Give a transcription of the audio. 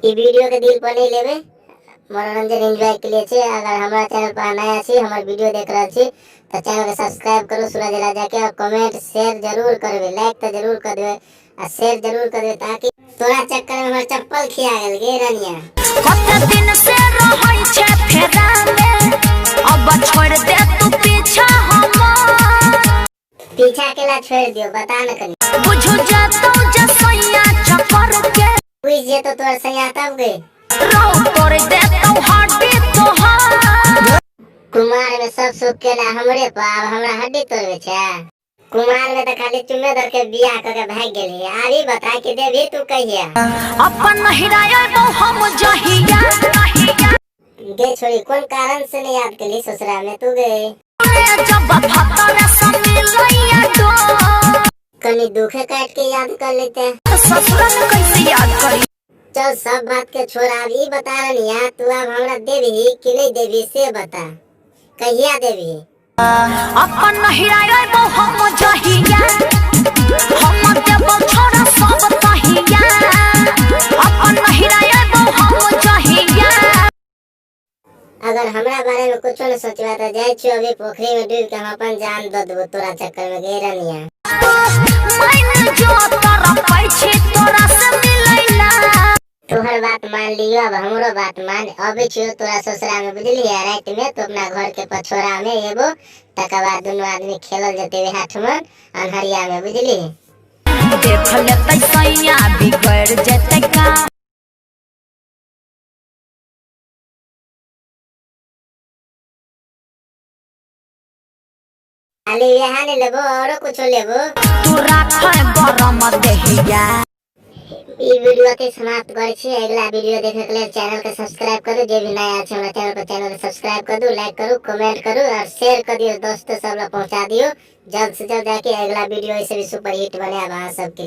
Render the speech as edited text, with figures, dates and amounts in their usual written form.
ई video के दिल पर नहीं लेबै, मनोरंजन एंजॉय के लिए छै। अगर हमरा चैनल पर नया छी, हमर वीडियो देख रहल छी, तऽ चैनल के सब्सक्राइब करू सूरज राजा के, और कमेंट शेयर जरूर करबै, लाइक तऽ जरूर कर देबै आ शेयर जरूर कर देबै, ताकि तोरा चक्कर में हमर चप्पल खिया गेल गे रनिया। कते दिन से रहै छै फेरा में, अब छोड़ दे तू पीछा हमर। पीछा केला छोड़ दियो बता न कनी। बुझु जतौ जसैया चक्कर के, बुझ जेतो तोर सैया तब गे रौ तोड़ देतौ हड्डी तोहर। कुमार में सब सुख केला हमरे पर, आब हमरा हड्डी तोड़बे छै? कुमार में तो खाली चुम्मे धर के बियाह कर के भाग गेली, आब ई बता कि देबही तू कहिया? अपन नहिरा अयबौ हम जहिया। गे छोरी कोन कारण से नहीं याद केली ससुरा में तू गे? जब भतर से मिलैया डोर, कनी दुखे काट के याद कर लेते। ससुरा में कैसे याद करी? चल सब बात के छोड़, आब ई बता रनिया तू आब हमरा देबही कि नहीं देबही से बता, कहिया देबही? अपन नहिरा अयबौ हम जहिया, हम देबौ छोरा सब तहिया। अपन नहिरा अयबौ हम जहिया। अगर हमरा बारे में कुछो न सोचबा तो जाइ छियो अभी पोखरी में डूब के हम अपन जान दऽ देबो तोरा चक्कर में गे रनिया। मैंने जो तोरा पैछे तोरा से मिलैला। तोहर बात मान लियो, अब हमरो बात मान। अबै छियो तोरा ससुरा में बुझलियै, राति में तो अपना घर के पछोड़ा में एबो, तकर बाद दुनू आदमी खेलल जेतै वएह ठमन अन्हरिया में बुझली। देख लेतै सैया बिगड़ जेतै काम। खाली वएह नहीं लेबो औरो कुछो लेबो। तू राखै गरम देहिया। ई वीडियो के समाप्त करै छी। अगला वीडियो देखे के लेल चैनल के सब्सक्राइब करू। जे भी नया छै हमरा चैनल पर, चैनल के सब्सक्राइब करू, लाइक करू, कमेंट करू और शेयर कर दियो, दोस्त सब लग पहुंचा दियो जल्द से जल्द, जाके अगला वीडियो ऐसे भी सुपर हिट बनाएब अहाँ सबके।